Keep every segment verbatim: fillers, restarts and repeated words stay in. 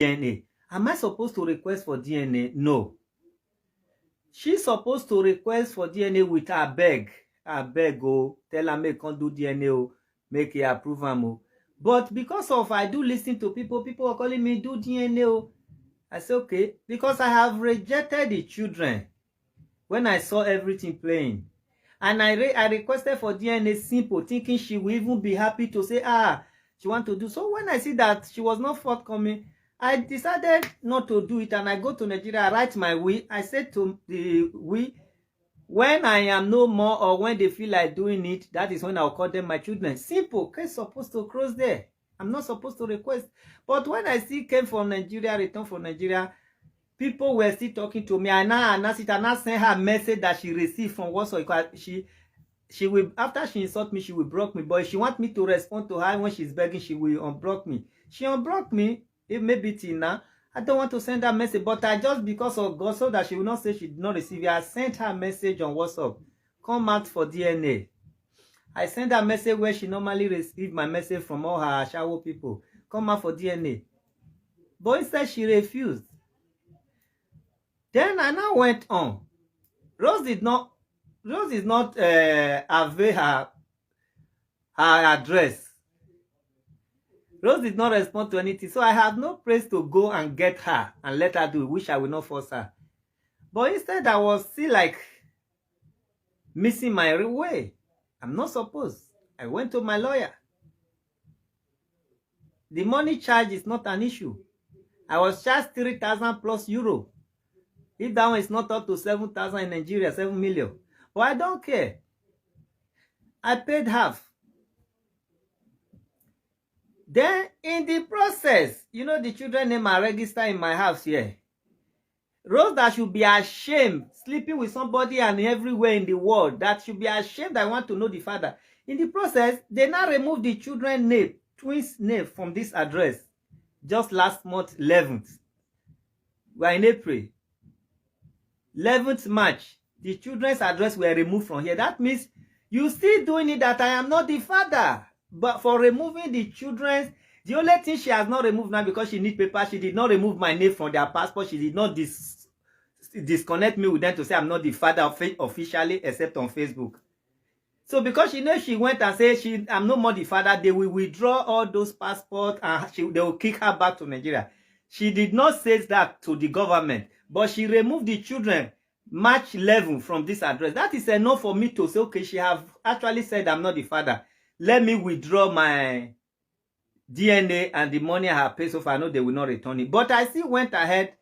D N A. Am I supposed to request for D N A? No. She supposed to request for D N A with her beg. Her beg, oh, tell her make come do D N A, oh, make he approve am, oh. But because of I do listen to people, people are calling me do D N A, oh. I say okay, because I have rejected the children when I saw everything playing. And I, re- I requested for D N A simple, thinking she will even be happy to say, ah, she want to do. So when I see that she was not forthcoming, I decided not to do it, and I go to Nigeria, I write my will. I said to the will, when I am no more or when they feel like doing it, that is when I'll call them my children. Simple. Case supposed to close there. I'm not supposed to request. But when I still came from Nigeria, return from Nigeria, people were still talking to me. I now announce it. I now send her a message that she received from WhatsApp. Because she, she will, after she insult me, she will block me. But if she want me to respond to her when she's begging, she will unblock me. She unblocked me. It may be till now. I don't want to send that message, but I just, because of God, so that she will not say she did not receive it, I sent her a message on WhatsApp. Come out for D N A. I sent her a message where she normally receive my message from all her ashawo people. Come out for D N A. But instead, she refused. Then I now went on. Rose did not, Rose did not uh, avail her, her address. Rose did not respond to anything. So I had no place to go and get her and let her do it, which I will not force her. But instead, I was still like missing my re- way. I'm not supposed. I went to my lawyer. The money charge is not an issue. I was charged three thousand plus euro. If that one is not up to seven thousand in Nigeria, seven million. But I don't care. I paid half. Then in the process, you know, the children name are registered in my house here. Rose that should be ashamed, sleeping with somebody and everywhere in the world, that should be ashamed. I want to know the father. In the process, they now remove the children name, twins name from this address. Just last month, eleventh. We are in April. eleventh March, the children's address were removed from here. That means you still doing it that I am not the father. But for removing the children's, the only thing she has not removed now because she need paper, she did not remove my name from their passport. She did not dis- disconnect me with them to say I'm not the father offi- officially, except on Facebook. So because she know she went and say she I'm no more the father, they will withdraw all those passports and she, they will kick her back to Nigeria. She did not say that to the government, but she removed the children March eleven from this address. That is enough for me to say, okay, she have actually said I'm not the father. Let me withdraw my D N A and the money I have paid so far. I know they will not return it. But I still went ahead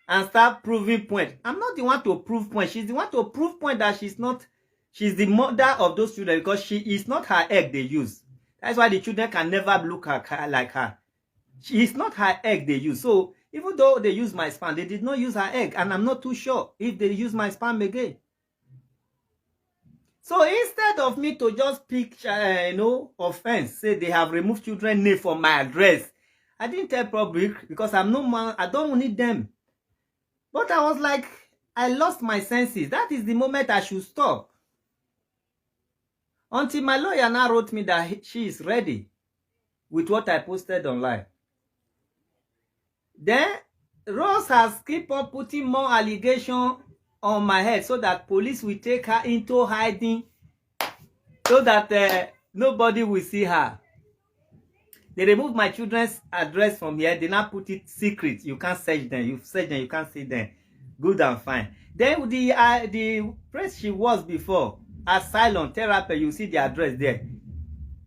and start proving point. I'm not the one to prove point. She's the one to prove point that she's not, she's the mother of those children because she is not her egg they use. That's why the children can never look her, like her. She is not her egg they use. So even though they use my sperm, they did not use her egg. And I'm not too sure if they use my sperm again. So instead of me to just pick, uh, you know, offense, say they have removed children name from my address, I didn't tell public because I'm no man. I don't need them. But I was like, I lost my senses. That is the moment I should stop. Until my lawyer now wrote me that he- she is ready with what I posted online. Then Rose has keep on putting more allegation on my head so that police will take her into hiding so that uh, nobody will see her. They removed my children's address from here. They now put it secret. You can't search them. You search them, you can't see them. Good and fine. Then the uh, the place she was before, asylum therapy, you see the address there.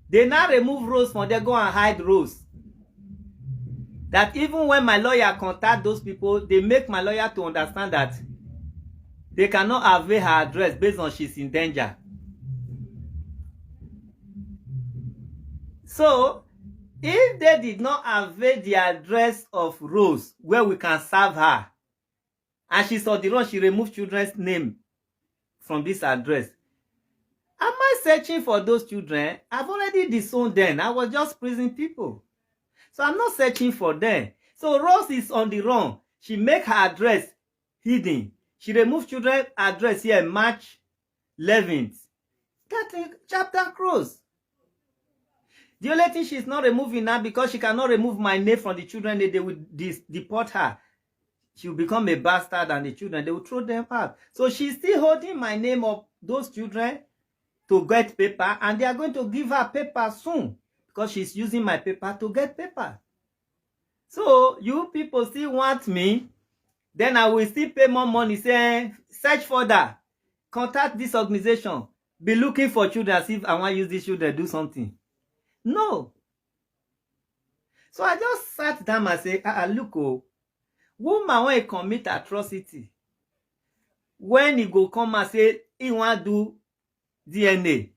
They now remove Rose from there, go and hide Rose. That even when my lawyer contact those people, they make my lawyer to understand that they cannot avail her address based on she's in danger. So, if they did not avail the address of Rose where we can serve her, and she's on the run, she removed children's name from this address. Am I searching for those children? I've already disowned them. I was just prison people. So I'm not searching for them. So Rose is on the run. She make her address hidden. She removed children address here March eleventh. That thing, chapter close. The only thing she's not removing now, because she cannot remove my name from the children, they, they will dis- deport her. She will become a bastard and the children, they will throw them out. So she's still holding my name up, those children, to get paper, and they are going to give her paper soon because she's using my paper to get paper. So you people still want me, then I will still pay more money, say, "Search further, contact this organization, be looking for children," as if I wan use these children do something. No. So I just sat down and say, "Ah, ah, look, oh, woman wey commit atrocity, when e go come and say e wan do D N A,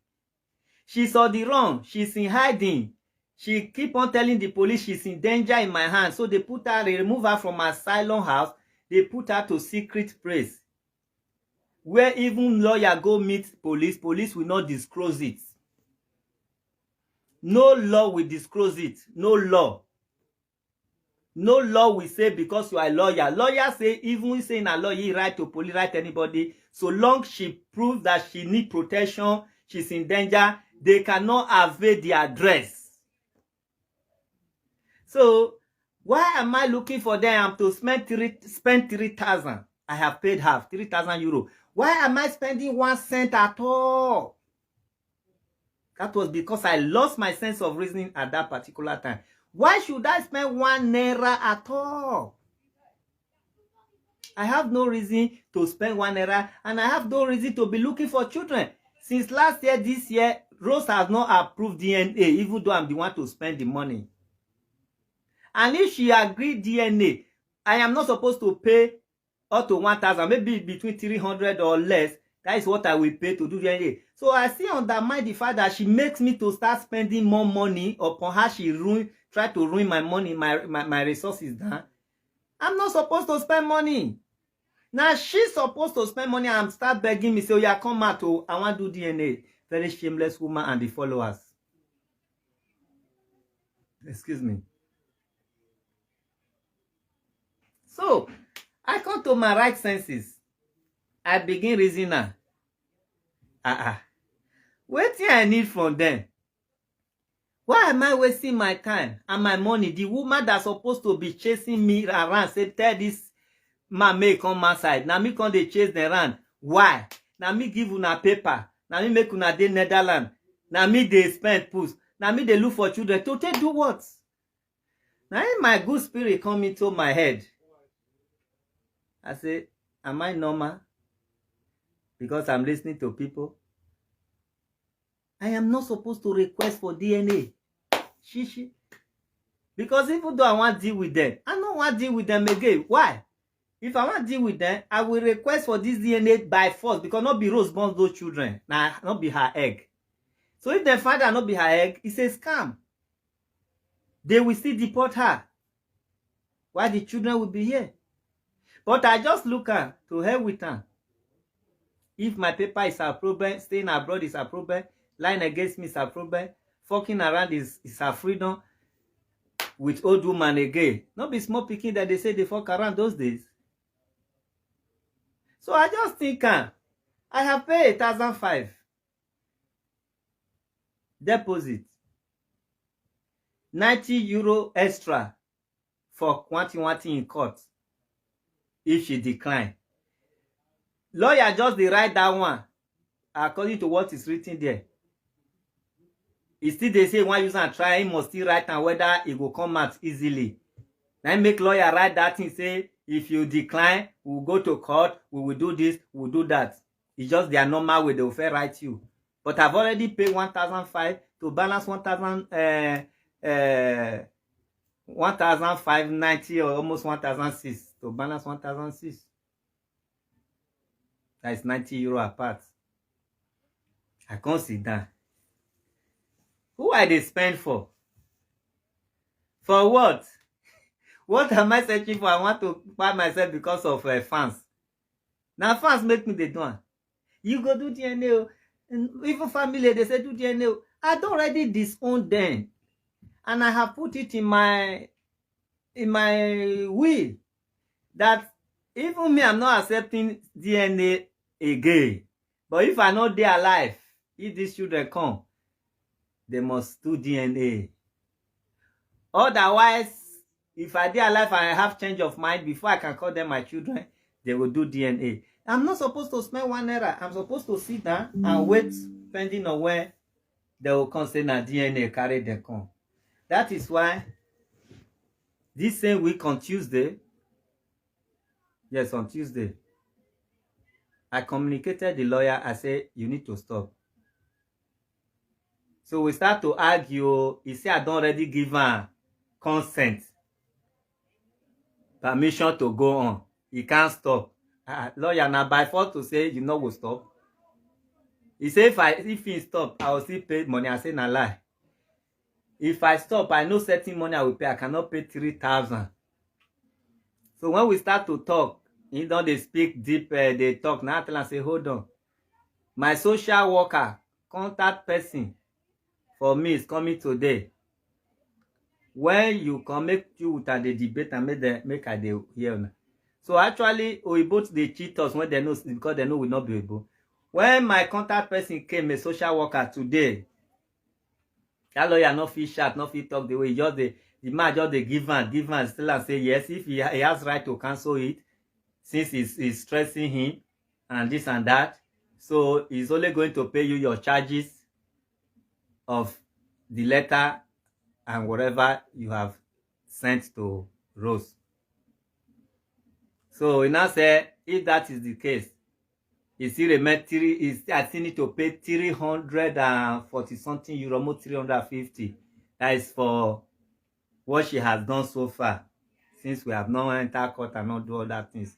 she's on the run, she's in hiding. She keep on telling the police she's in danger in my hand." So they put her, they remove her from asylum house, they put her to secret place, where even lawyer go meet police, police will not disclose it. No law will disclose it. No law. No law will say because you are a lawyer. Lawyer say, even say na lawyer, he write to police, write anybody. So long she prove that she need protection, she's in danger, they cannot avail the address. So why am I looking for them? I'm to spend three, spend three thousand. I have paid half, three thousand euro. Why am I spending one cent at all? That was because I lost my sense of reasoning at that particular time. Why should I spend one naira at all? I have no reason to spend one naira, and I have no reason to be looking for children. Since last year, this year, Rose has not approved D N A, even though I'm the one to spend the money. And if she agreed D N A, I am not supposed to pay up to one thousand, maybe between three hundred or less. That is what I will pay to do D N A. So I still undermine the fact that she makes me to start spending more money upon her. She ruin, try to ruin my money, my, my, my resources down. I'm not supposed to spend money. Now she's supposed to spend money and start begging me, say, "Oh, yeah, come out, oh, I want to do D N A." Very shameless woman and the followers. Excuse me. So I come to my right senses. I begin reason now. Ah, ah. Wetin I need from them? Why am I wasting my time and my money? The woman that's supposed to be chasing me around, say, "Tell this man make come outside." Now me come dey chase them around. Why? Now me give una paper. Now me make una dey Netherlands. Now me dey spend pools. Now me dey look for children. To take do what? Now in my good spirit come into my head. I say, "Am I normal? Because I'm listening to people. I am not supposed to request for D N A." She, she. Because even though I want deal with them, I don't want deal with them again. Why? If I want deal with them, I will request for this D N A by force, because not be Rose born those children. Now, not be her egg. So if the father not be her egg, it's a scam. They will still deport her. Why the children will be here? But I just look her, to hell with her. If my paper is a problem, staying abroad is a problem, lying against me is a problem, fucking around is, is a freedom with old woman again. Not be small picking that they say they fuck around those days. So I just think, uh, I have paid a thousand five deposit, ninety euro extra for wanting wanting in court. If she decline, lawyer just dey write that one according to what is written there. E still dey say one use and try, he must still write am whether e go come out easily. Na im make lawyer write that thing, say, "If you decline, we will go to court, we will do this, we will do that." It's just their normal way they will first write you. But I've already paid one thousand five to balance one thousand, uh, uh, one thousand five ninety or almost one thousand six to balance one thousand six. That is ninety euro apart. I can't sit down. Who I dey spend for? For what? What am I searching for? I want to buy myself because of, uh, fans. Now fans make me dey do am. You go do D N A o. And even family, they say, "Do D N A o." I don already disown them, and I have put it in my, in my will that even me, I'm not accepting D N A again. But if I no dey alive, if these children come, They must do D N A. Otherwise, if I dey alive and I have change of mind, before I can call them my children, they will do D N A. I'm not supposed to spend one naira. I'm supposed to sit down and wait, pending on where they will come say na D N A carry them come. That is why this same week on Tuesday, yes, on Tuesday, I communicated the lawyer. I say, "You need to stop." So we start to argue. He say I don already give am consent, permission to go on. He can't stop. Ah, lawyer, na by force to say you no go stop? He say if I, if he stop, I will still pay money. I say na lie. If I stop, I know certain money I will pay. I cannot pay three thousand. So when we start to talk, he don dey speak deep, eh, dey talk. Now I tell am say, "Hold on. My social worker, contact person for me is coming today. When you come, make you with am dey debate and make dem, make I dey hear una." So actually, Oyibo dey cheat us when they know, because they know we not be Oyibo. When my contact person came, a social worker today, that lawyer no fit shout, no fit talk the way he just dey, the man just dey give am, give am, still and say yes, if he, he has right to cancel it, since he's, he's stressing him and this and that, so he's only going to pay you your charges of the letter and whatever you have sent to Rose. So he now say, if that is the case, he still remain three, he still, I still need to pay three hundred and forty something euro, almost three hundred fifty. That is for what she has done so far, since we have not entered court and not do other things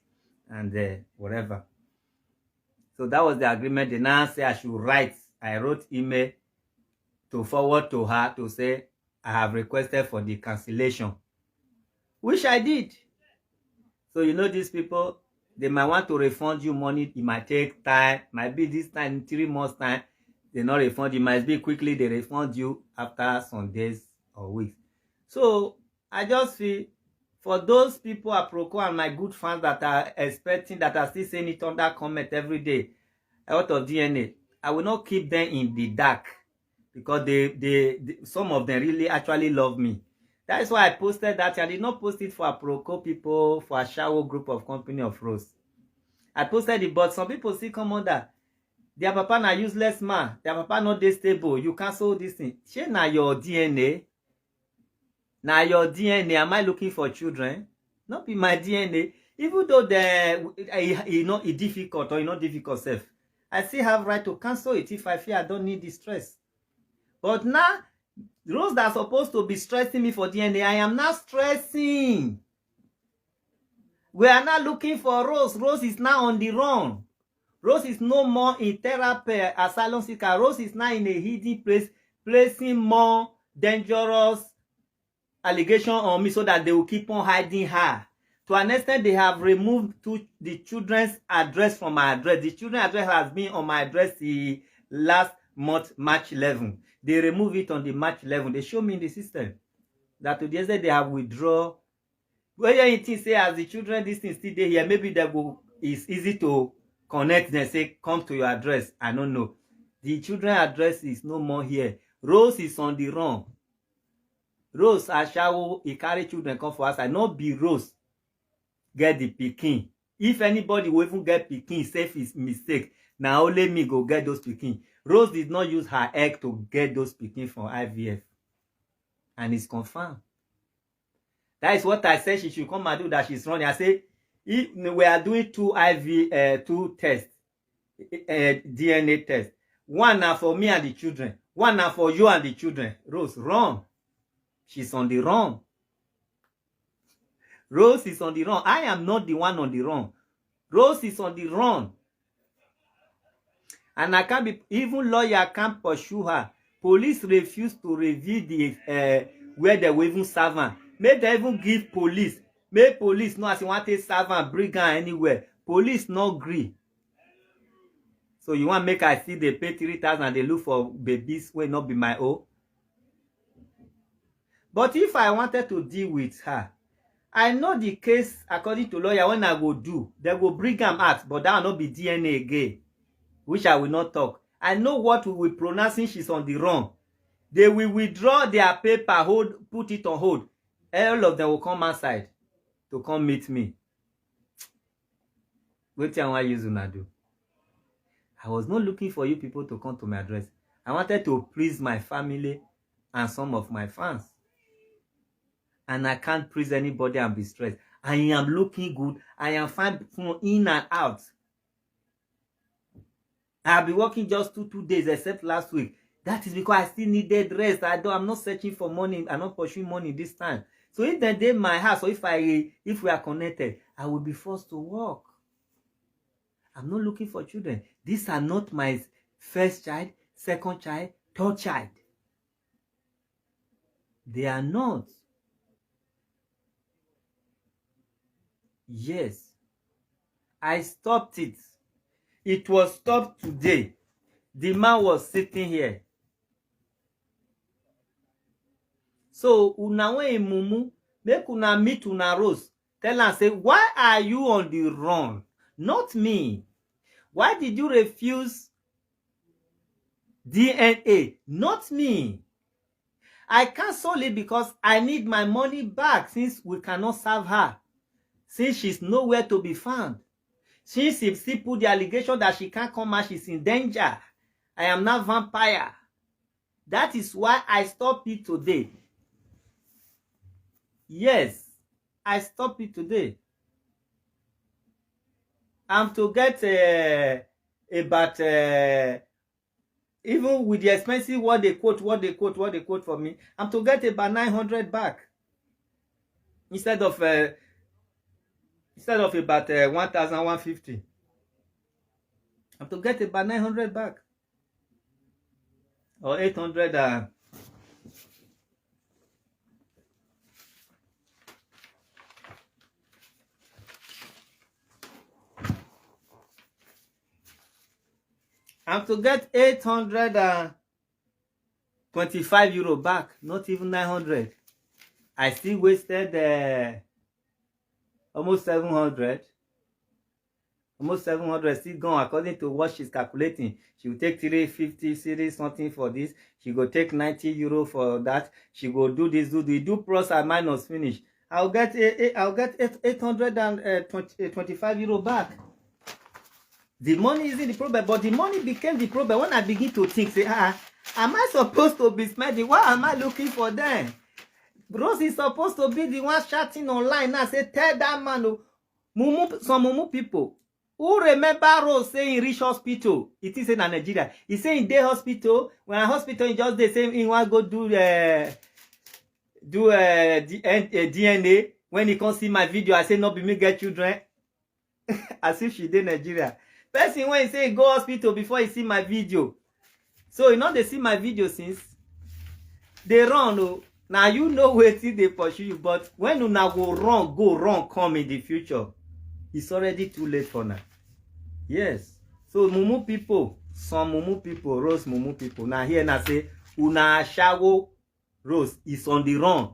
and, uh, whatever. So that was the agreement. They now say I should write. I wrote email to forward to her to say I have requested for the cancellation, which I did. So you know these people, they might want to refund you money. It might take time, might be this time, three months time, they not refund you. Might be quickly they refund you after some days or weeks. So I just feel for those people, Aproko and my good fans that are expecting, that are still saying it under comment every day, a lot of D N A, I will not keep them in the dark, because they, they, they, some of them really actually love me. That is why I posted that. I did not post it for Aproko people, for Ashawo group of company of Rose. I posted it, but some people still come under. Their papa na useless man. Their papa not dey stable. You cancel this thing. Shey na your D N A? Na your D N A. Am I looking for children? Not be my D N A. Even though the, e, e, no, e difficult or e not difficult self, I still have right to cancel it if I feel I don't need the stress. But now, Rose that supposed to be stressing me for D N A, I am not stressing. We are not looking for Rose. Rose is now on the run. Rose is no more in therapy asylum seeker. Rose is now in a hidden place, placing more dangerous allegation on me so that they will keep on hiding her. To an extent, they have removed to the children's address from my address. The children's address has been on my address the last month, March eleven. They remove it on the March eleven. They show me in the system that to the extent they have withdrawn. Whether you think say as the children, this thing still dey here, maybe they go, it's easy to connect them, say, "Come to your address." I don't know. The children address is no more here. Rose is on the run. Rose Ashawo, he carry children come for us. I not be Rose get the pikin. If anybody will even get pikin, safe is mistake. Now only me go get those pikin. Rose did not use her egg to get those pikin from I V F. And it's confirmed. That is what I said she should come and do, that she's running. I say, if we are doing two I V, uh, two tests, uh, D N A test. One now for me and the children. One now for you and the children. Rose, run. She's on the run. Rose is on the run. I am not the one on the run. Rose is on the run. And I can't be, even lawyer can't pursue her. Police refuse to reveal the, uh, where they will even serve am. Make they even give police. Make police know as you want to serve am, bring am anywhere. Police no gree. So you want make I still dey pay three thousand, dey look for babies wey no be my own? But if I wanted to deal with her, I know the case according to lawyer when I go do. They go bring am out, but that no be D N A again, which I will not talk. I know what we will pronouncing she's on the run. They will withdraw their paper, hold, put it on hold. All of them will come outside to come meet me. Wetin I wan use una do? I was not looking for you people to come to my address. I wanted to please my family and some of my fans. And I can't please anybody and be stressed. I am looking good. I am fine from in and out. I've been working just two, two days, except last week. That is because I still needed rest. I don't, I'm not searching for money. I'm not pursuing money this time. So if they dey my house or if I, if we are connected, I will be forced to work. I'm not looking for children. These are not my first child, second child, third child. They are not. Yes. I stopped it. It was stopped today. The man was sitting here. So, una wey mumu, make una meet una Rose. Tell am say, why are you on the run? Not me. Why did you refuse D N A? Not me. I cancel it because I need my money back since we cannot serve her. Since she's nowhere to be found. Since he still put the allegation that she can't come out, she's in danger. I am now vampire. That is why I stop it today. Yes, I stop it today. I'm to get uh, about uh, even with the expensive what they quote, what they quote, what they quote for me, I'm to get about nine hundred back instead of uh, instead of about uh, one thousand one fifty. I'm to get about nine hundred back or eight hundred. Uh, I'm to get eight hundred and twenty-five euro back, not even nine hundred. I still wasted uh, almost seven hundred. Almost seven hundred still gone according to what she's calculating. She will take three fifty, three something for this. She go take ninety euro for that. She go do this, do the do plus and minus finish. I'll get a, a, I'll get eight, eight hundred and uh, twenty, uh, twenty-five euro back. The money isn't the problem, but the money became the problem when I begin to think, say, ah, am I supposed to be spending? Why am I looking for them? Rose is supposed to be the one shouting online now, say, tell that man, oh, mumu, some mumu people who remember Rose saying reach hospital. It is in Nigeria. He say in day hospital. When a hospital, he just they say he want go do uh, do uh, D- uh, D N A. When he come see my video, I say no be me get children. As if she dey Nigeria. Person when he say go hospital before he see my video. So you know they see my video since. They run oh. Now you know wetin dey pursue you, but when una go run, go run come in the future, it's already too late for now. Yes. So mumu people, some mumu people, Rose mumu people. Now here now say una ashawo Rose is on the run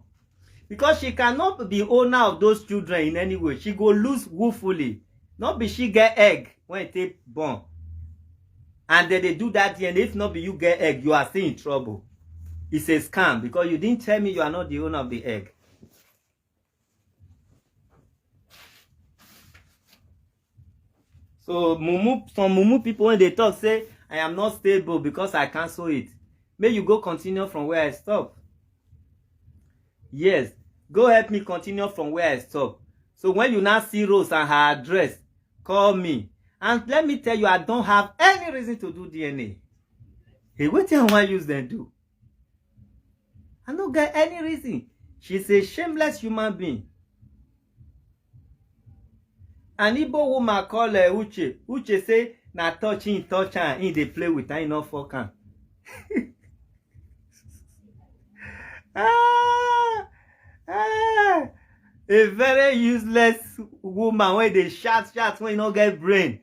because she cannot be owner of those children in any way. She go lose woefully. Not be she get egg when it take born. And then they do that D N A. If not be you get egg, you are still in trouble. It's a scam because you didn't tell me you are not the owner of the egg. So mumu, some mumu people when they talk say I am not stable because I cancel it. May you go continue from where I stop. Yes, go help me continue from where I stop. So when you now see Rose and her address, call me. And let me tell you, I don't have any reason to do D N A. Hey, wetin I wan use dem do? I no get any reason. She's a shameless human being. An Igbo woman call uh, Uche. Uche say na touch him touch am, him dey play with am, him no fuck am. Ah, ah, a very useless woman wey dey shout shout wey no get brain.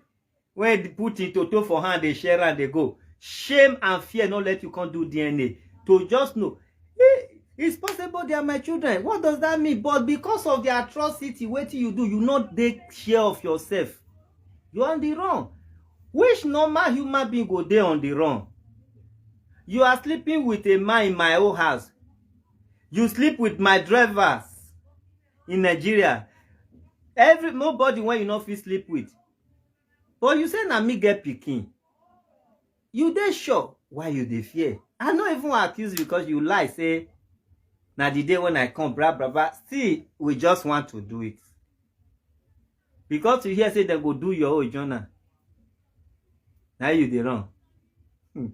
When they put in toto for hand, they share and they go. Shame and fear not let you come do D N A. To just know, eh, it's possible they are my children. What does that mean? But because of the atrocity, what you do, you not take care of yourself. You are on the wrong. Which normal human being go there on the wrong? You are sleeping with a man in my own house. You sleep with my drivers in Nigeria. Every nobody when you not fit sleep with. But you say na me get pikin. You dey sure? Why you dey fear? I no even accuse you because you lie say na the day when I come, bra bra bra. Still, we just want to do it. Because you hear say dem go do your own, Jonah. Now you dey run. Hmm.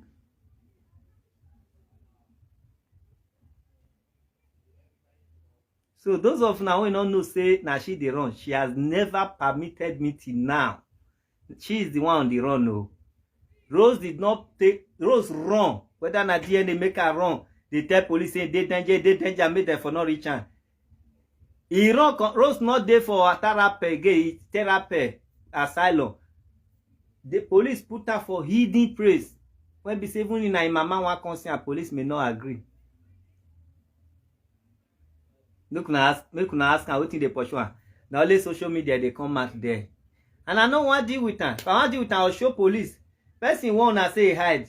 So those of now we don't know say na she dey run. She has never permitted me till now. She is the one on the run. No, Rose did not take Rose run. Whether na D N A make her run, they tell police say dey danger, dey danger, make them for not reach am. He run. Rose not there for a therapy again. Therapy asylum. The police put her for hidden place. When be say even in her mama one consent, police may not agree. Make una ask, make una ask am wetin dey pursue am. Na only social media dey come out there. And I no wan deal with am. If I wan deal with am, I go show police. Person wey una say e hide.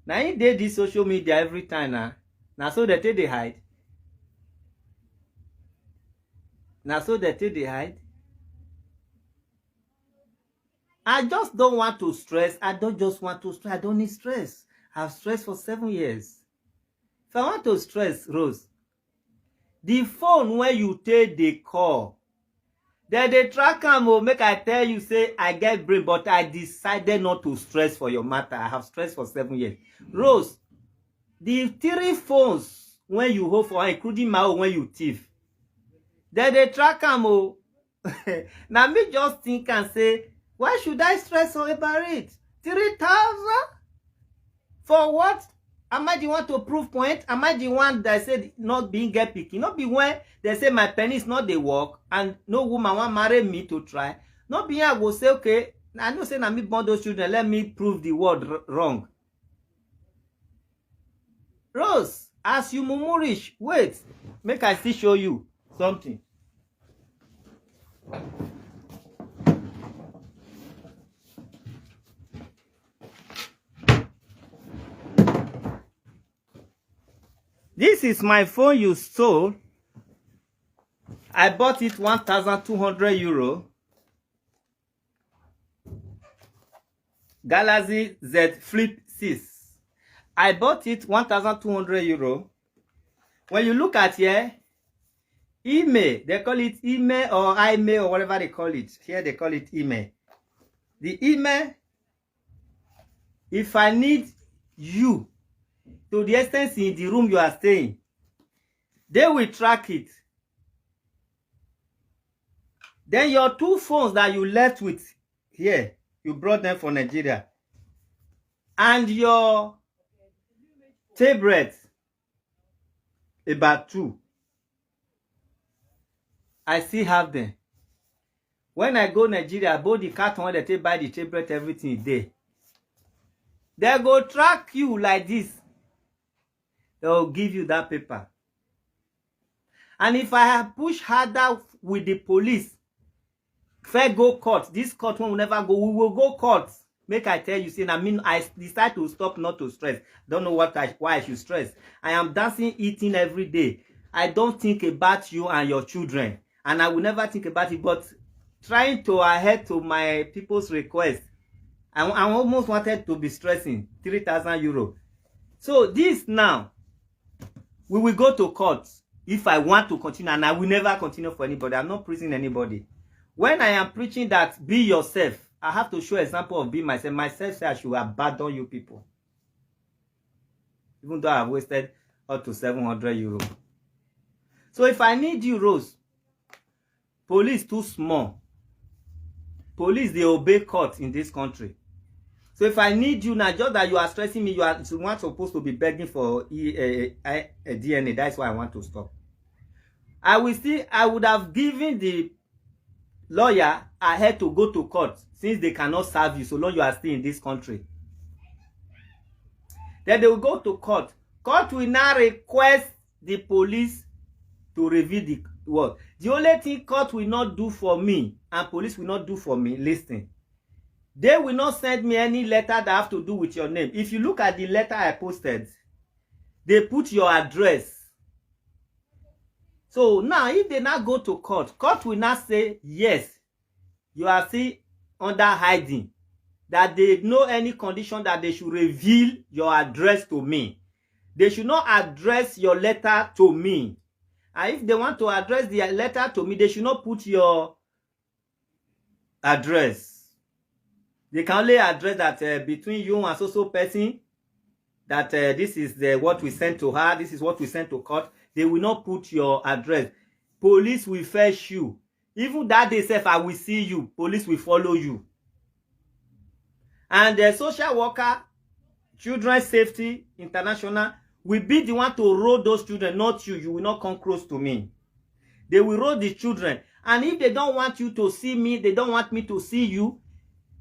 Na him dey this social media every time na. Na so dem take dey hide. Na so dem take dey hide. I just don't want to stress. I don't just want to stress. I don't need stress. I've stressed for seven years. If I want to stress, Rose, the phone where you take the call, then they track am. Oh, make I tell you, say I get brain, but I decided not to stress for your matter. I have stressed for seven years. Rose, the three phones when you hold for, including my own when you thief, then they track am. Oh, now me just think and say, why should I stress so about it? Three thousand? For what? Am I the one to prove point? Am I the one that said not being get picky? Not be when they say my penis not dey work and no woman want marry me to try. Not be I go say, okay, I know say na me born those children. Let me prove the word wrong. Rose, as you mumu reach, wait, make I still show you something. This is my phone you stole. I bought it one thousand two hundred euro. Galaxy Z Flip six. I bought it one thousand two hundred euro. When you look at here, email, they call it email or email or whatever they call it. Here they call it email. The email, if I need you to the extent in the room you are staying, they will track it. Then your two phones that you left with here, you brought them from Nigeria, and your tablet, about two. I still have them. When I go Nigeria, both the carton when they take buy the tablet, everything there. They go track you like this. They will give you that paper. And if I have pushed harder with the police, fair go court. This court when we never go, we will go court. Make I tell you, say, I mean, I decide to stop not to stress. Don't know what I, why I should stress. I am dancing, eating every day. I don't think about you and your children, and I will never think about it. But trying to adhere to my people's request, I, I almost wanted to be stressing three thousand euro. So this now, we will go to court if I want to continue, and I will never continue for anybody. I'm not preaching anybody. When I am preaching that be yourself, I have to show example of being myself. Myself say I should abandon you people, even though I have wasted up to seven hundred euro. So if I need you, Rose, police too small. Police dey obey court in this country. So if I need you now, just that you are stressing me, you are the one supposed to be begging for e, eh, eh, eh, D N A. That's why I want to stop. I will still, I would have given the lawyer ahead to go to court since they cannot serve you so long you are still in this country. Then they will go to court. Court will now request the police to reveal the what? The only thing court will not do for me and police will not do for me, listen. They will not send me any letter that have to do with your name. If you look at the letter I posted, they put your address. So now, if they now go to court, court will now say, "Yes, you are still under hiding," that they know any condition that they should reveal your address to me. They should not address your letter to me. And if they want to address the letter to me, they should not put your address. They can only address that, uh, between you and so so person, that, uh, this is the, what we sent to her, this is what we sent to court. They will not put your address. Police will fetch you. Even that day sef, I will see you. Police will follow you. And the social worker, Children Safety International, will be the one to roll those children, not you. You will not come close to me. They will roll the children. And if they don't want you to see me, they don't want me to see you,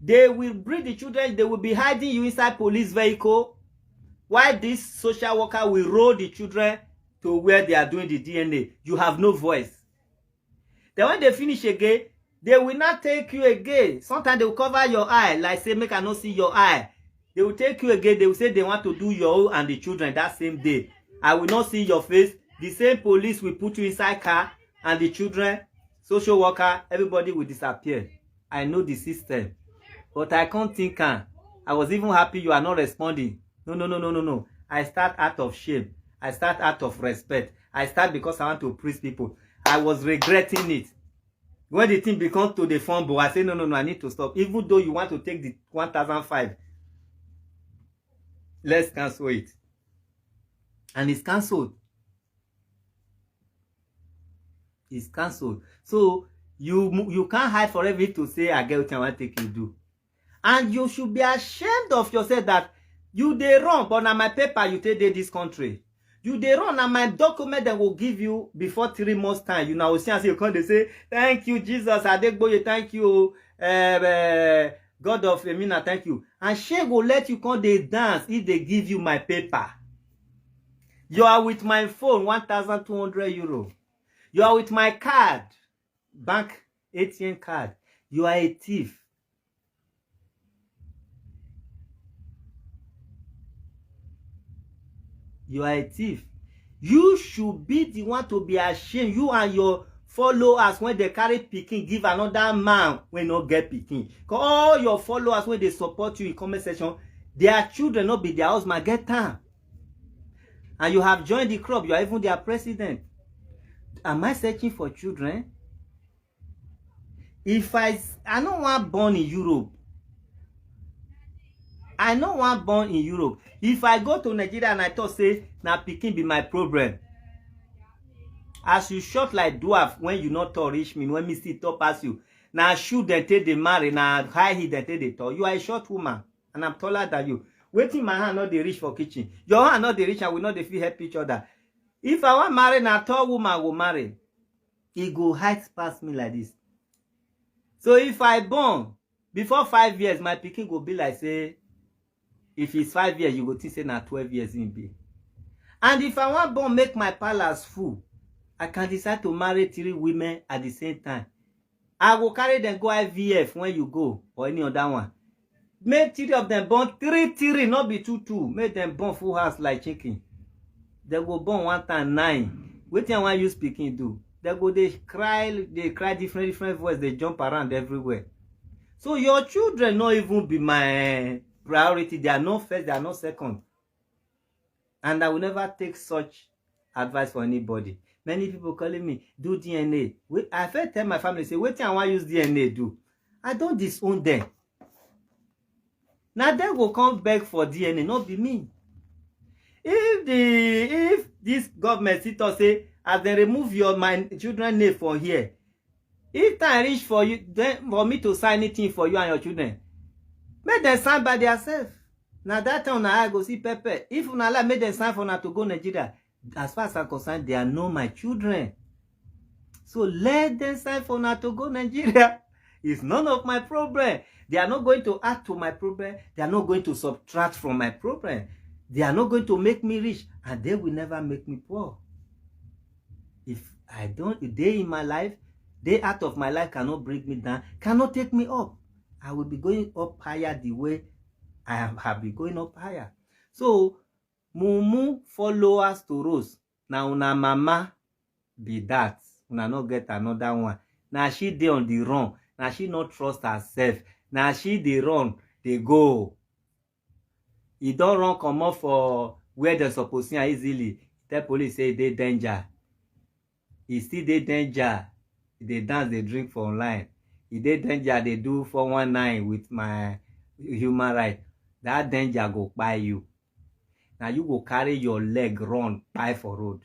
they will bring the children, they will be hiding you inside police vehicle. Why this social worker will roll the children to where they are doing the D N A? You have no voice. Then when they finish again, they will not take you again. Sometimes they will cover your eye, like say, "Make I not see your eye." They will take you again. They will say they want to do your own and the children that same day. I will not see your face. The same police will put you inside car, and the children, social worker, everybody will disappear. I know the system, but I can't think am. I was even happy you are not responding. No, no, no, no, no, no. I start out of shame. I start out of respect. I start because I want to please people. I was regretting it. When the thing becomes to the fumble, I say, "No, no, no, I need to stop." Even though you want to take the one thousand five, let's cancel it. And it's cancelled. It's cancelled. So you mo-, you can't hide forever to say, "I get what I want take you do." And you should be ashamed of yourself that you dey run, but na my paper you take dey this country. You dey run, na my document dem go give you before three months time. You now see as you come dey say, "Thank you, Jesus Adegboye, thank you, eh, eh, God of Emina, thank you." And shey go let you come dey dance if they give you my paper. You are with my phone, one thousand two hundred euro. You are with my card, bank A T M card. You are a thief. You are a thief. You should be the one to be ashamed. You and your followers, when they carry pikin give another man wey no get pikin. 'Cause all your followers, when they support you in comment section, their children no be their husband get am. And you have joined the club. You are even their president. Am I searching for children? If I s-, I no wan born in Europe. I no wan born in Europe. If I go to Nigeria and I talk say na pikin be my problem, as you short like dwarf when you no tall reach me, when me still tall pass you, na shoe dem take dey marry, na high heel dem take dey tall. You are a short woman and I'm taller than you. Wetin my hand no dey reach for kitchen, your hand no dey reach, and we no dey fit help each other. If I wan marry, na tall woman I go marry. E go height pass me like this. So if I born, before five years, my pikin go be like say, if it's five years, you go think say na twelve years im be. And if I wan born make my palace full, I can decide to marry three women at the same time. I go carry them go I V F when you go, or any other one. Make three of them born, three three, not be two two. Make them born full house like chicken. They go born one time nine. Wetin I wan use pikin do? They go dey cry, dey cry different different voice, dey jump around everywhere. So your children no even be my, eh, priority. They are not first, they are not second. And I will never take such advice for anybody. Many people calling me, "Do D N A." Wait, I first tell my family, say, "Wetin I wan use D N A do?" I don disown them. Na dem go come beg for D N A, no be me. If the, if this government still talk say, as dem remove your, my children name for here, if time reach for you, then for me to sign anything for you and your children, make dem sign by theirself. Na that time una eye go see pepper. If una like, make dem sign for una to go Nigeria. As far as I'm concerned, they are not my children. So let them sign for una to go Nigeria. It's none of my problem. They are not going to add to my problem. They are not going to subtract from my problem. They are not going to make me rich, and they will never make me poor. If I don't, if they in my life, they out of my life cannot bring me down, cannot take me up. I will be going up higher the way I have, have been going up higher. So, mumu followers to Rose. Na una mama be that. Una no get another one. Na she dey on the run. Na she no trust herself. Na she dey run, dey go. E don run comot for where dem suppose see am easily. Tell police say e dey danger. E still dey danger. E dey dance, dey drink for online. E dey danger, dey do four one nine with my human right. That danger go kpai you. Na you go carry your leg run kpai for road.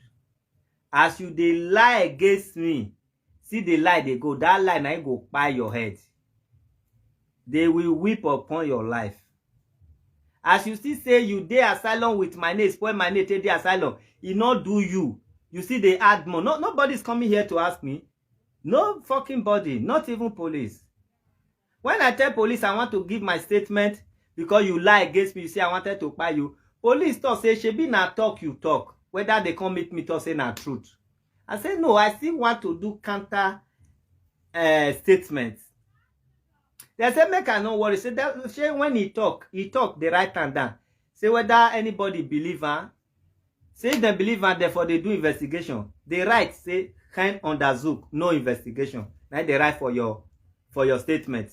As you dey lie against me, see the lie dey go, that lie na im go kpai your head. They will weep upon your life. As you still say you dey asylum with my name, spoil my name, take dey asylum, e no do you. You still dey add more. No, nobody's coming here to ask me. No fucking body, not even police. When I tell police I want to give my statement because you lie against me, you say I wanted to kpai you. Police talk say, "Shebi na talk you talk. Whether they come meet me, talk say na truth." I say, "No, I still want to do counter, eh, statement." They say, "Make I no worry." Say that, say when he talk, he talk, they write am down. Say whether anybody believe am. Say if dem believe am, therefore they do investigation. They write say, "Kein Untersuchung, no investigation." Na they write for your, for your statement.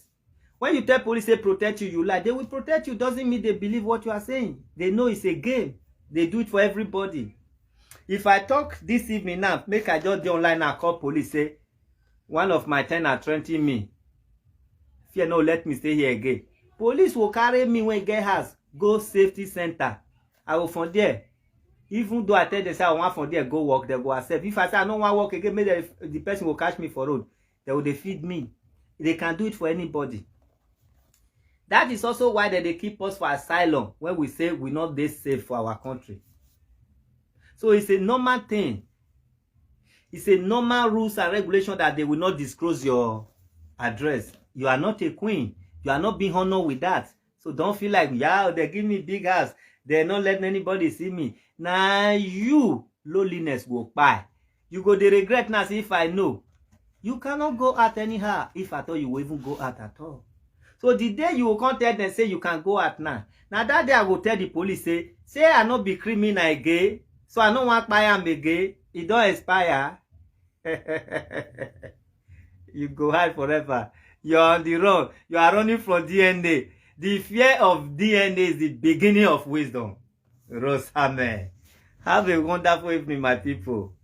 When you tell police say protect you, you lie. They will protect you. Doesn't mean they believe what you are saying. They know it's a game. They do it for everybody. If I talk this evening now, make I just dey online now, call police, say one of my ten ant threaten me. Fear no let me stay here again. Police will carry me when get house, go safety center. I go from there. Even though I tell them say I want from there go work, they go accept. If I say I no wan work again, make the, the person go catch me for road. They will dey feed me. They can do it for anybody. That is also why they dey keep us for asylum when we say we no dey safe for our country. So it's a normal thing. It's a normal rules and regulation that they will not disclose your address. You are not a queen. You are not being honored with that. So don't feel like, "Yeah, they give me big house. They not letting anybody see me." Na you lowliness go kpai. You go dey regret now, say, "If I know." You cannot go out anyhow if at all you will even go out at all. So the day you will come tell them say you can go out now, na that day I go tell the police say, say I no be criminal again, so I no wan kpai am again. E don expire. You go hide forever. You are on the run. You are running from D N A. The fear of D N A is the beginning of wisdom. Rose Amen. Have a wonderful evening, my people.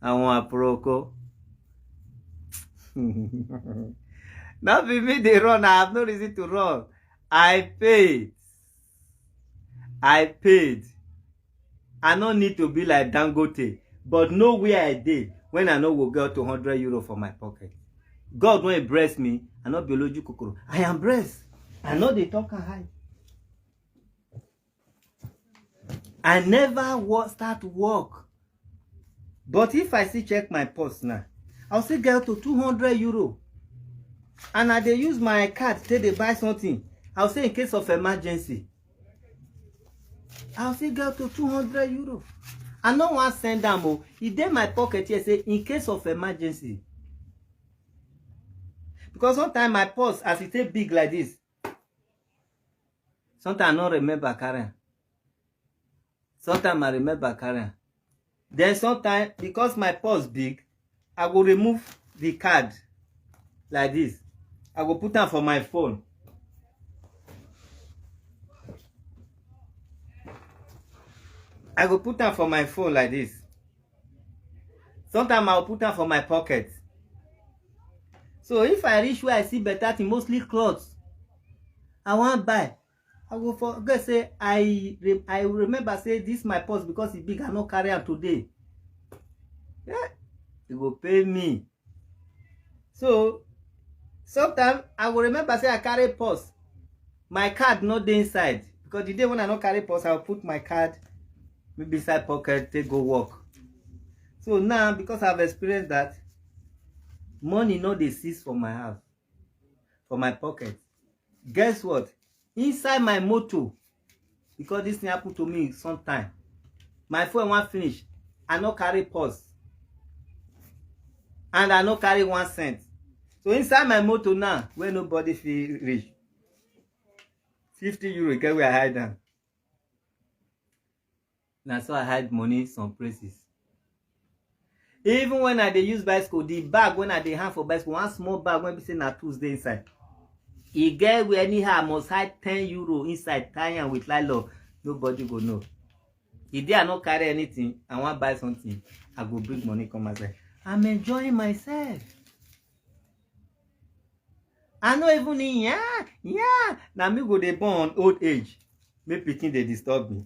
Àwọn àpòròkó. Not be me dey run. I have no reason to run. I paid. I paid. I no need to be like Dangote, but know where I dey when I no go get two hundred euro for my pocket. God wan bless me, I no be oloju kokoro. I am blessed. I no dey talk am high. I never wo-, start work. But if I still check my purse now, I'll still get to two hundred euro. And I dey use my card take dey buy something. I'll say in case of emergency. I'll still get to two hundred euro. I no wan send am o. E dey my pocket here say in case of emergency. Because sometimes my purse, as e take big like this, sometimes I no remember carry am. Sometimes I remember carry am. Then sometimes, because my purse big, I go remove the card like this. I go put am for my phone. I go put am for my phone like this. Sometimes I go put am for my pocket. So if I reach where I see better thing, mostly clothes, I wan buy, I go forget say I re-, I remember say this my purse, because e big, I no carry am today. Yeah, e go pain me. So sometimes I go remember say I carry purse, my card no dey inside, because the day when I no carry purse, I go put my card maybe inside pocket, take go work. So now, because I've experienced that, money no dey cease for my house, for my pocket. Guess what? Inside my motor, because this thing happen to me sometime, my phone wan finish, I no carry purse, and I no carry one cent. So inside my motor now, where nobody fit reach, fifty euro, get where I hide am. Na so I hide money some places. Even when I dey use bicycle, the bag when I dey hang for bicycle, one small bag wey be say na tools dey inside. E get where anyhow I must hide ten euro inside, tie am with nylon, nobody go know. The day I no carry anything, I wan buy something, I go bring money come outside. I'm enjoying myself. I no even need, yeah, yeah. Na me go dey born old age. Make pikin dey disturb me.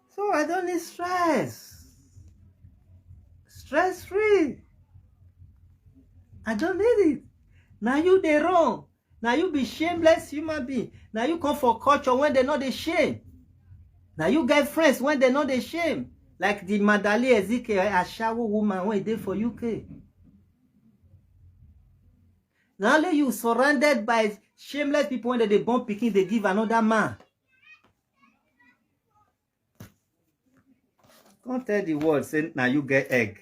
So I don't need stress. Stress free. I don't need it. Now you dey wrong. Now you be shameless human being. Now you come for culture when they not dey shame. Now you get friends when they not dey shame. Like the Madali Ezekiel Ashawo woman when they for U K. Now only you surrounded by shameless people when they dey born pikin, they give another man. Come tell the world say na you get egg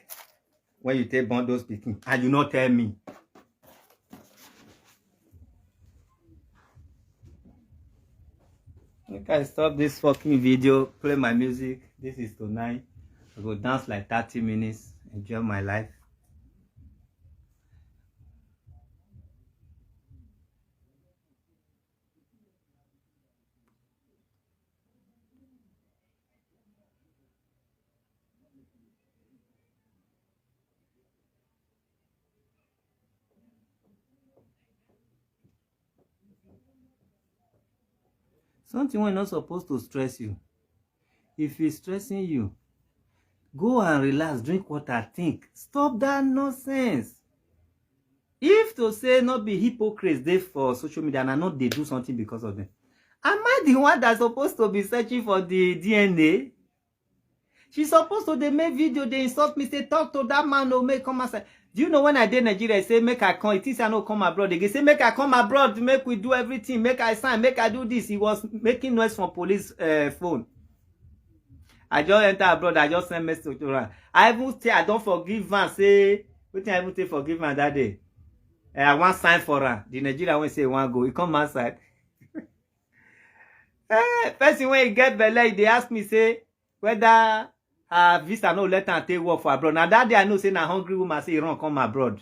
when you take born those pikin and you no tell me. Make I stop this fucking video, play my music. This is tonight. I go dance like thirty minutes, enjoy my life. Something wey no suppose to stress you. If e stressing you, go and relax, drink water, think. Stop that nonsense. If to say no be hypocrites dey for social media and I no dey do something because of them, am I the one that's supposed to be searching for the D N A? She supposed to dey make video, dey insult me, say talk to that man o, make come outside. Do you know when I dey Nigeria, say make I come, he think say I no come abroad again. Say make I come abroad, make we do everything, make I sign, make I do this. He was making noise from police uh, phone. I just enter abroad, I just send message to her. I even say I don't forgive am, say wetin I even take forgive am that day. Eh, I wan sign for am. The Nigeria wey say he wan go, he come outside. Eh, person wey get belle, e dey ask me say whether her visa no let am take work for abroad. Na that day I know say na hungry woman say e run come abroad.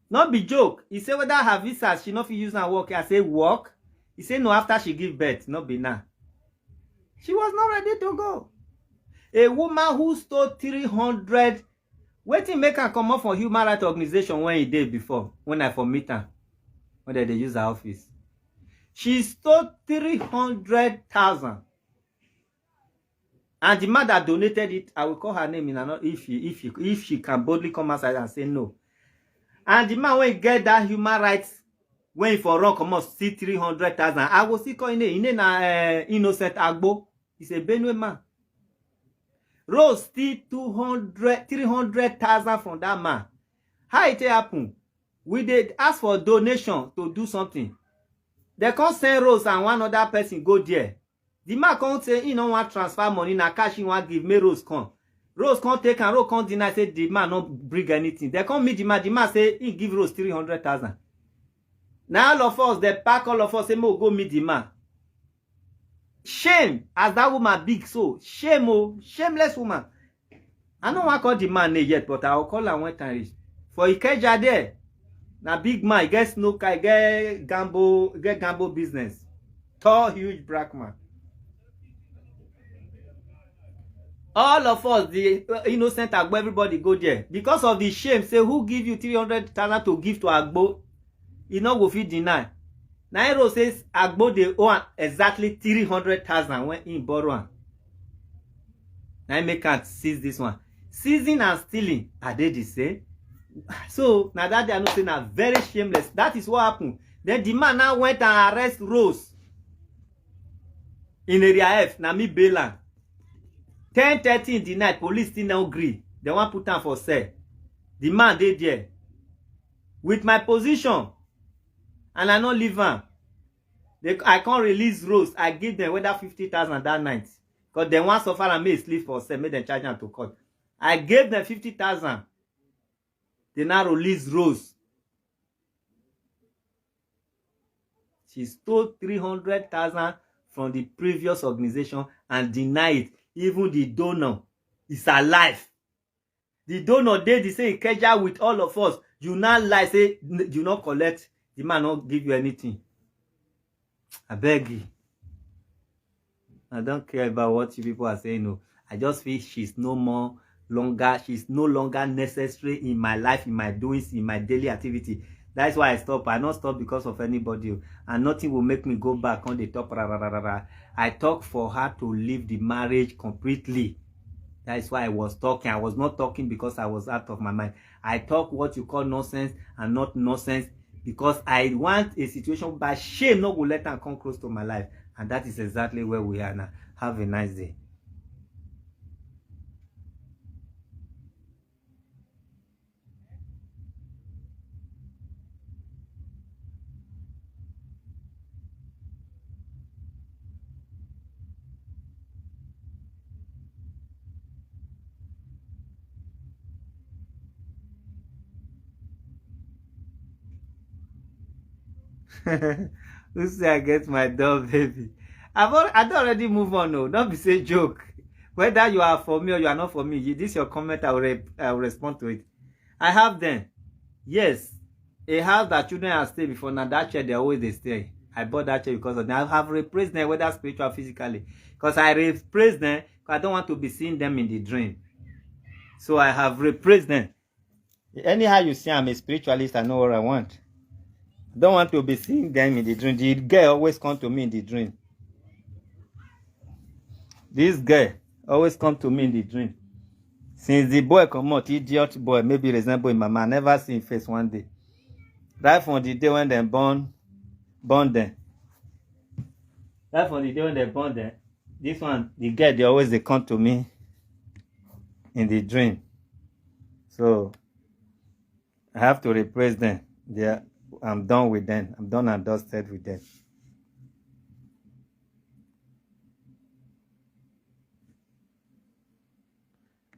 No be joke. He say whether her visa she no fit use am work. I say work. He say no, after she give birth, no be now. She was not ready to go. A woman who stole three hundred, wetin make am comot for human rights organization when he dey before, when I for meet am, when dem dey use her office. She stole three hundred thousand. And the man that donated it, I will call her name in another, if she, if she, if she can boldly come outside and say no. And the man wey get that human rights, when he for run comot, see three hundred thousand. I go still call him name. Him name na uh, Innocent Agbo. He's a Benue man. Rose steal two hundred, three hundred thousand from that man. How it take happen? We dey ask for donation to do something. They come send Rose and one other person go there. The man come say he no wan transfer money, na cash he wan give, make Rose come. Rose come take am, Rose come deny say the man no bring anything. They come meet the man, the man say he give Rose three hundred thousand. Now all of us, they pack all of us, say make we go meet the man. Shame as that woman big so. Shame o, shameless woman. I no wan call the man name yet, but I will call am when time reach. For Ikeja there, na big man, he get snooker, he get gamble, he get gamble business. Tall, huge black man. All of us, the uh, innocent Agbo, everybody go there. Because of the shame, say who give you three hundred thousand to give to Agbo, he no go fit deny. Na him Rose say Agbo dey owe am exactly three hundred thousand when he borrow am. Na him make am seize this one. Seizing and stealing, are they the same? So na that day I know say na very shameless. That is what happened. Then the man now went and arrest Rose in Area F. Na me bail am. Ten thirty in the night, police still no gree. They wan put am for cell. The man dey there with my position, and I no leave am. They, I come release Rose. I give them whether fifty thousand that night, because dem wan suffer am, make e sleep for cell, make dem charge am to court. I gave them fifty thousand. They now release Rose. she stole three hundred thousand from the previous organization and deny it. Even the donor is alive. The donor dey the same Ikeja with all of us. You now lie say n- you no collect. The man no give you anything. I beg you. I don't care about what you people are saying. No, I just feel she's no more longer. She's no longer necessary in my life, in my doings, in my daily activity. That's why I stop. I not stop because of anybody, oh, and nothing will make me go back on the top. Ra, ra, ra, ra, ra. I talk for her to leave the marriage completely. That's why I was talking. I was not talking because I was out of my mind. I talk what you call nonsense and not nonsense because I want a situation by shame not go let am come close to my life. And that is exactly where we are now. Have a nice day. Who say I get my dog baby? I've al- I don already move on. No, don't be say joke. Whether you are for me or you are not for me, you, this your comment, I will, re- I will respond to it. I have them. Yes, a house that children have stayed before. Now that chair they always they stay. I bought that chair because of them. I have replaced them, whether spiritual or physically, because I replaced them. 'Cause I don't want to be seeing them in the dream. So I have replaced them. Anyhow you see, I'm a spiritualist. I know what I want. I don't want to be seeing them in the dream. The girl always come to me in the dream. This girl always come to me in the dream. Since the boy come out, idiot boy, maybe resemble him mama. I never see him face one day. Right from the day when they born, born them. Right from the day when they born them, this one, the girl, they always they come to me in the dream. So I have to replace them. They are, I'm done with them. I'm done and dusted with them.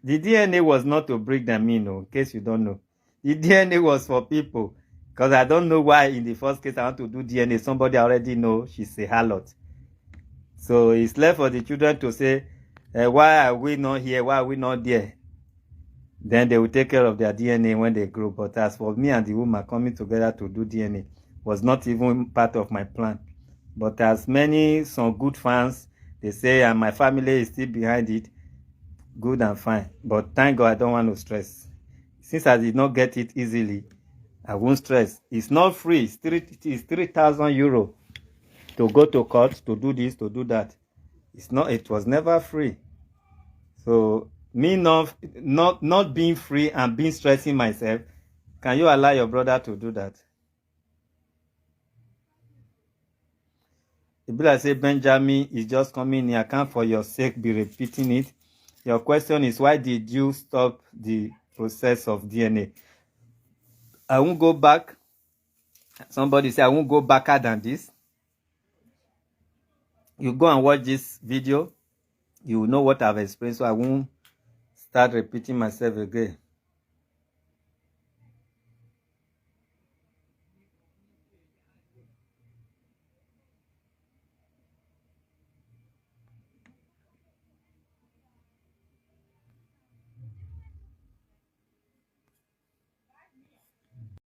The D N A was not to bring them in, oh, in case you don't know. The D N A was for people. Because I don't know why in the first case I want to do D N A. Somebody already know she's a harlot. So it's left for the children to say, eh, why are we not here? Why are we not there? Then they will take care of their D N A when they grow. But as for me and the woman coming together to do D N A was not even part of my plan. But as many, some good fans, they say, and my family is still behind it, good and fine. But thank God I don't want to stress. Since I did not get it easily, I won't stress. It's not free. It's three, it's three thousand euro to go to court, to do this, to do that. It's not, it was never free. So me not, not, not being free and being stressing myself, can you allow your brother to do that? E be like say Benjamin is just coming in. I can't for your sake be repeating it. Your question is, why did you stop the process of D N A? I won't go back. Somebody say, I won't go backer than this. You go and watch this video. You know what I've explained, so I won't start repeating myself again.